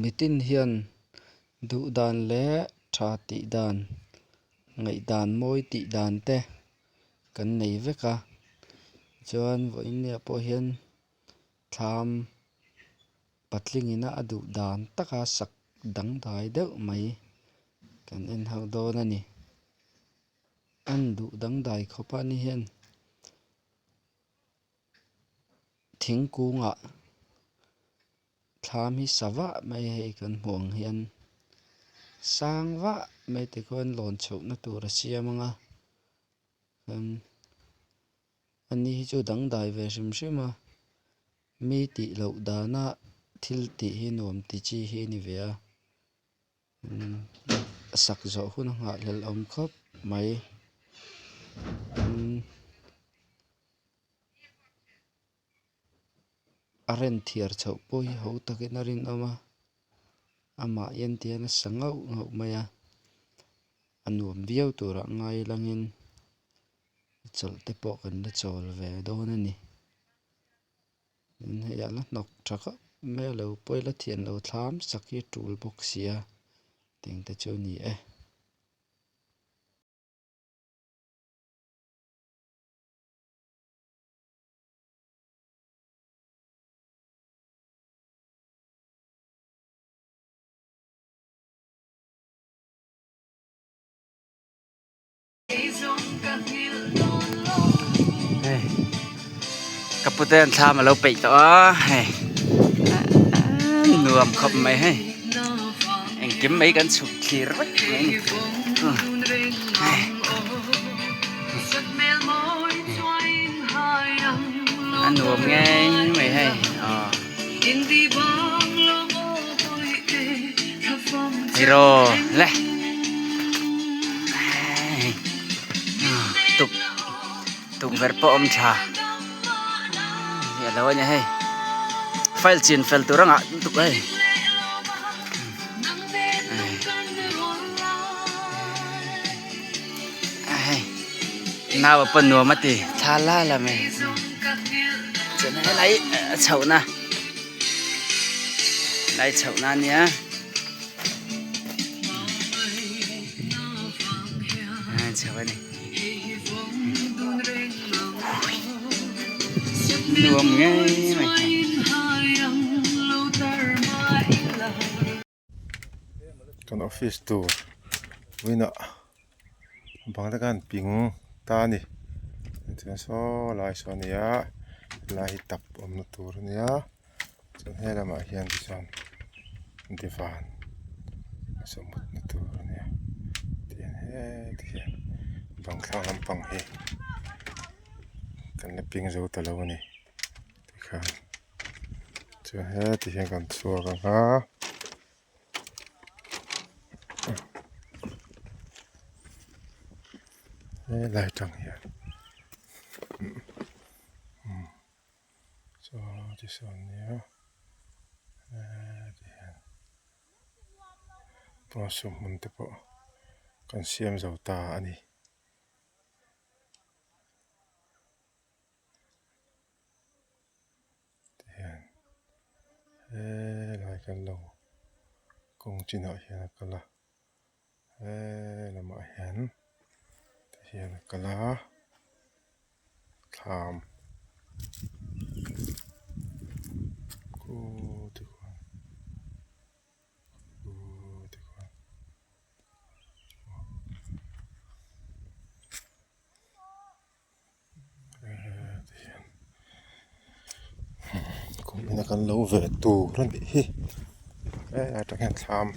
Mitin hian duh dan leh tha tih dan ngaihdan mawi tih dan te kan nei vek a chuan vawiin ni ah pawh hian thlam patling ina a duh dan taka sak dangdai deuh mai kan en ho dawn a ni an duh dangdai khawp a ni hian thingkungah thlam hi sa vah mai hei kan hmuh ang hian sang vah mai tikhuan lawn chhohna tur a siam ang a ani hi chu dangdai ve hrim hrim a mi tih loh dana thil tih hi nuam ti chi hi a ni ve a sak zawh hun a nghahhlelh awm khawp mai a ren thiar chhoh pawh hi ho takin a rinawm a amah hian tihian a sa nghauh nghauh mai a a nuam viau turah ngai langin chawlh te pawh kan la chawl ve dawn a ni hei a la hnawk tha khawp mai a lo pawi la thian lo thlam sak hi a tul bawk si a teng te chu a ni e. Hei ka pute an thlam alo peih tawh a hei nuam khawp mai hei engkim mai kan chhuk thlir vek mai a ni hei. A nuam ngei mai hei aw hero le tuk tukverh pawh awm tha a lo a ni hei file chin fel tur a ngah lutuk hei. Nau a pawn nuam a ti thla la la mai chuan helai a chhohna helai chhohna a nia a chho a ni nuam ngei mai. Kan office tur vawiinah bang te khan ping ta a ni chuan saw lai saw a ni a helai hi tap awmna tur a nia chuan he lamah hian tichuan divan sawmhmutna tur a nia tihian heti hian bang thlang lampang hi kan la ping zo ta lo a ni tikhan. Chuan heti hian kan chhuak ang a helai tang hian saw ti sawn nia heti hian tuahsum hmun te pawh kan siam zo ta a ni. Tihian helai kan lo kawng chinah hian a kal a helamah hian tihian a kal a thlam khu tikhuan khu tikhuan. Kum ina kan lo ve tur a nih hi he atang hian thlam.